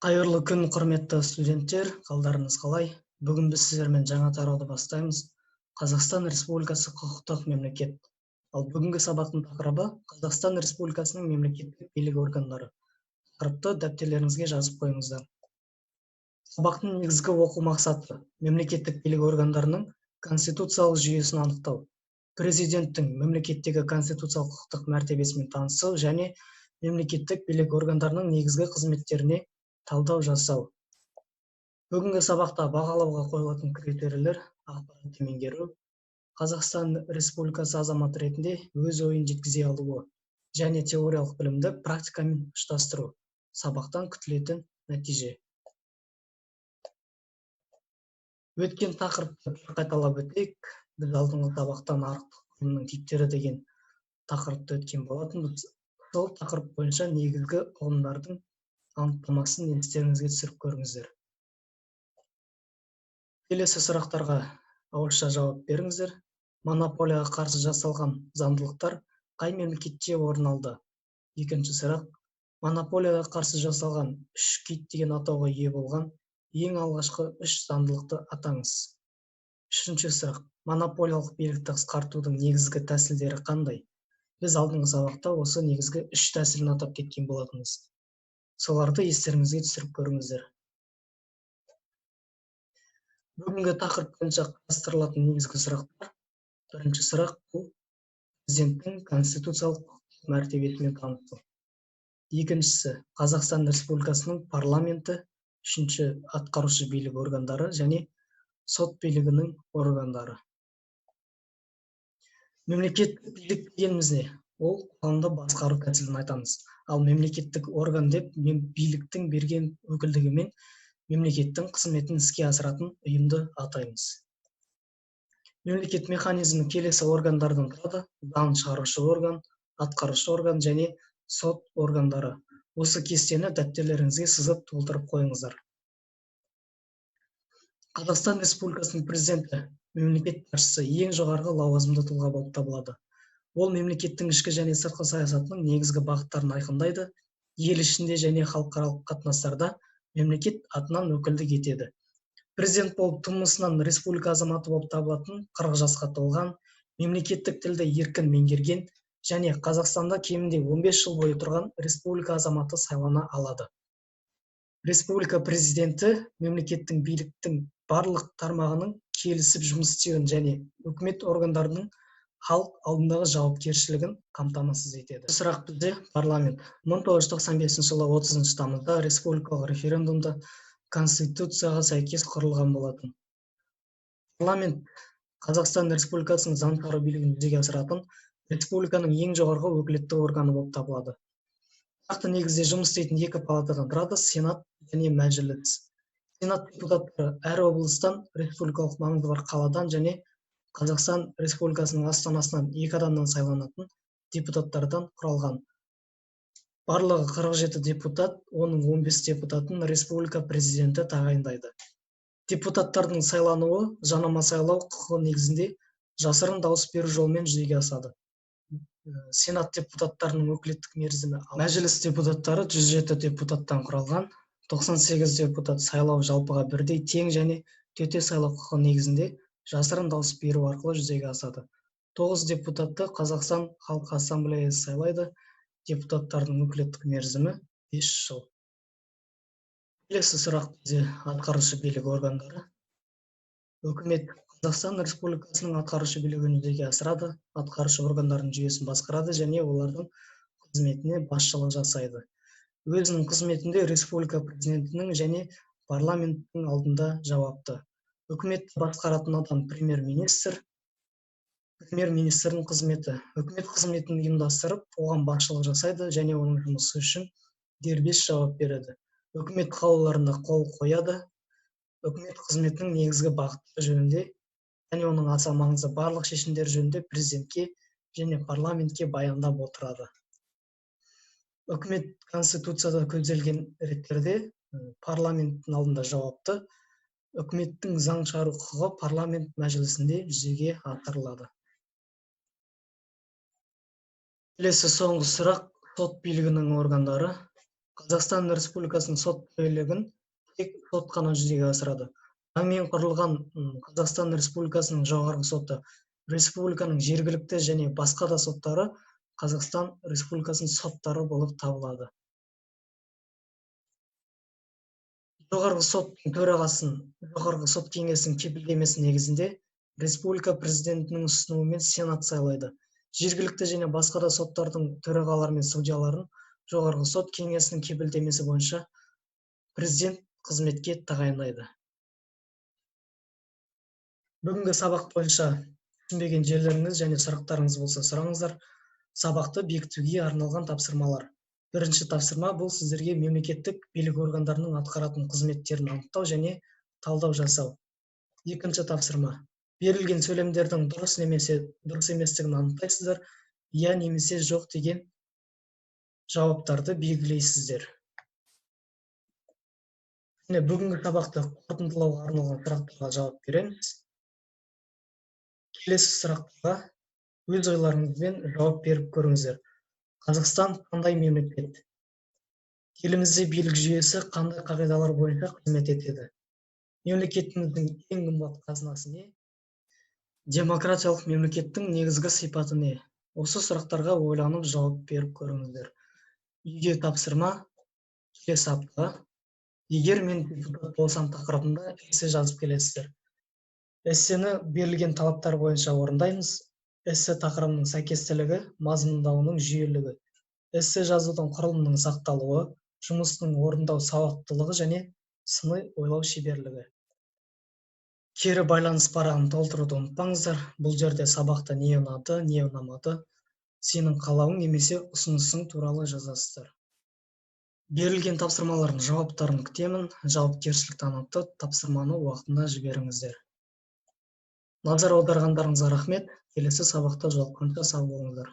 Қайырлы күн, құрметті студенттер, қалдарыңыз қалай? Бүгін біз сіздермен жаңа тарауды бастаймыз. Қазақстан Республикасы құқықтық мемлекет. Ал бүгінгі сабақтың тақырыбы Қазақстан Республикасының мемлекеттік билік органдары. Тақырыпты дәптерлеріңізге жазып қойыңыздар. Сабақтың негізгі оқу мақсаты мемлекеттік билік органдарының конституциялық жүйесін анықтау, президенттің мемлекеттегі конституциялық құқықтық мәртебесімен танысу және мемлекеттік билік органдарының негізгі қызметтеріне талдау жасау. Бүгінгі сабақта бағалауға қойылатын критерийлер: ақпаратты меңгеру, Қазақстан Республикасы азаматы ретінде өз ойын жеткізе алуы және теориялық білімді практикамен ұштастыру. Сабақтан күтілетін нәтиже. Өткен тақырыпты бір қайталап өтейік. Біз алдыңғы сабақта нарықтық ұйымның типтері деген тақырыпты өткен болатынбыз. Сол тақырып бойынша негізгі ұғымдардың анықтамасын естеріңізге түсіріп көріңіздер. Келесі сұрақтарға ауызша жауап беріңіздер. Монополияға қарсы жасалған заңдылықтар қай мемлекетте орын алды? Екінші сұрақ. Монополияға қарсы жасалған үш кит деген атауға ие болған ең алғашқы үш заңдылықты атаңыз. Үшінші сұрақ. Монополиялық билікті қысқартудың негізгі тәсілдері қандай? Біз алдыңғы сабақта осы негізгі үш тәсілін атап кеткен болатынбыз. Соларды естеріңізге түсіріп көріңіздер. Бүгінгі тақырып бойынша қарастырылатын негізгі сұрақтар. Бірінші сұрақ бұл президенттің конституциялық мәртебесімен танысу. Екіншісі Қазақстан Республикасының парламенті, үшінші атқарушы билік органдары және сот билігінің органдары. Мемлекеттік билік дегеніміз не? Ол қоғамды басқару тәсілін айтамыз. Ал мемлекеттік орган деп биліктің берген өкілдігімен мемлекеттің қызметін іске асыратын ұйымды атаймыз. Мемлекет механизмі келесі органдардан тұрады: заң шығарушы орган, атқарушы орган және сот органдары. Осы кестені дәптерлеріңізге сызып толтырып қойыңыздар. Қазақстан Республикасының президенті мемлекет басшысы ең жоғарғы лауазымды тұлға болып табылады. Ол мемлекеттің ішкі және сыртқы саясатының негізгі бағыттарын айқындайды, ел ішінде және халықаралық қатынастарда мемлекет атынан өкілдік етеді. Президент болып тумысынан республика азаматы болып табылатын, 40 жасқа толған, мемлекеттік тілді еркін меңгерген және Қазақстанда кемінде 15 жыл бойы тұрған республика азаматы сайлана алады. Республика президенті мемлекеттің биліктің барлық тармағының келісіп жұмыс істеуін және үкімет органдарының халық алдындағы жауапкершілігін қамтамасыз етеді. Сұрақ бізде парламент. 1995 жылы 30 тамызда республикалық референдумда конституцияға сәйкес құрылған болатын. Парламент Қазақстан Республикасының заң шығару билігін жүзеге асыратын республиканың ең жоғарғы өкілетті органы болып табылады. Нақты негізде жұмыс істейтін екі палатадан тұрады: Сенат және Мәжіліс. Сенат депутаттары әр облыстан, республикалық маңызы бар қаладан және Қазақстан Республикасының астанасынан екі адамнан сайланатын депутаттардан құралған. Барлығы 47 депутат, оның 15 депутатын республика президенті тағайындайды. Депутаттардың сайлануы жанама сайлау құқығы негізінде жасырын дауыс беру жолымен жүзеге асады. Сенат депутаттарының өкілеттік мерзімі. Мәжіліс депутаттары 107 депутаттан құралған. 98 депутат сайлау жалпыға бірдей тең және төте сайлау құқығы негізінде жасырын дауыс беру арқылы жүзеге асады. 9 депутатты Қазақстан Халқы Ассамблеясы сайлайды. Депутаттардың өкілеттік мерзімі 5 жыл. Келесі сұрақ бізде атқарушы билік органдары. Үкімет Қазақстан Республикасының атқарушы билігін жүзеге асырады, атқарушы органдардың жүйесін басқарады және олардың қызметіне басшылық жасайды. Өзінің қызметінде республика президентінің және парламенттің алдында жауапты. Үкіметті басқаратын адам премьер-министр. Премьер-министрдің қызметі үкімет қызметін ұйымдастырып, оған басшылық жасайды және оның жұмысы үшін дербес жауап береді. Үкімет қаулыларына қол қояды. Үкімет қызметінің негізгі бағыттары жөнінде және оның аса маңызды барлық шешімдері жөнінде президентке және парламентке баяндап отырады. Үкімет конституцияда көзделген реттерде парламенттің алдында жауапты. Үкіметтің заң шығару құқығы парламент мәжілісінде жүзеге асырылады. Келесі соңғы сұрақ сот билігінің органдары. Қазақстан Республикасының сот төрелігін тек сот қана жүзеге асырады. Заңмен құрылған Қазақстан Республикасының Жоғарғы соты, республиканың жергілікті және басқа да соттары Қазақстан Республикасының соттары болып табылады. Жоғарғы соттың төрағасын Жоғарғы сот кеңесінің кепілдемесі негізінде республика президентінің ұсынуымен Сенат сайлайды. Жергілікті және басқа да соттардың төрағалары мен судьяларын Жоғарғы сот кеңесінің кепілдемесі бойынша президент қызметке тағайындайды. Бүгінгі сабақ бойынша түсінбеген жерлеріңіз және сұрақтарыңыз болса, сұраңыздар. Сабақты бекітуге арналған тапсырмалар. Бірінші тапсырма: бұл сіздерге мемлекеттік билік органдарының атқаратын қызметтерін анықтау және талдау жасау. Екінші тапсырма: берілген сөйлемдердің дұрыс немесе дұрыс еместігін анықтайсыздар, иә немесе жоқ деген жауаптарды белгілейсіздер. Міне, бүгінгі сабақты қорытындылауға арналған сұрақтарға жауап береміз. Келесі сұрақтарға өз ойларыңызбен жауап беріп көріңіздер. Қазақстан қандай мемлекет? Елімізде билік жүйесі қандай қағидалар бойынша қызмет етеді? Мемлекетіміздің ең қымбат қазынасы не? Демократиялық мемлекеттің негізгі сипаты не? Осы сұрақтарға ойланып жауап беріп көріңіздер. Үйге тапсырма: келесі аптаға «Егер мен депутат болсам» тақырыбында эссе жазып келесіздер. Эссені берілген талаптар бойынша орындаймыз: эссе тақырыбының сәйкестілігі, мазмұндауының жүйелілігі, эссе жазудың құрылымының сақталуы, жұмыстың орындау сауаттылығы және сыни ойлау шеберлігі. Кері байланыс парағын толтыруды ұмытпаңыздар. Бұл жерде сабақта не ұнады, не ұнамады, сенің қалауың немесе ұсынысың туралы жазасыздар. Берілген тапсырмалардың жауаптарын күтемін. Жауапкершілік танытып, тапсырманы уақытында жіберіңіздер. Назар аударғандарыңызға рахмет. Келесі сабақта жолыққанша сау болыңыздар.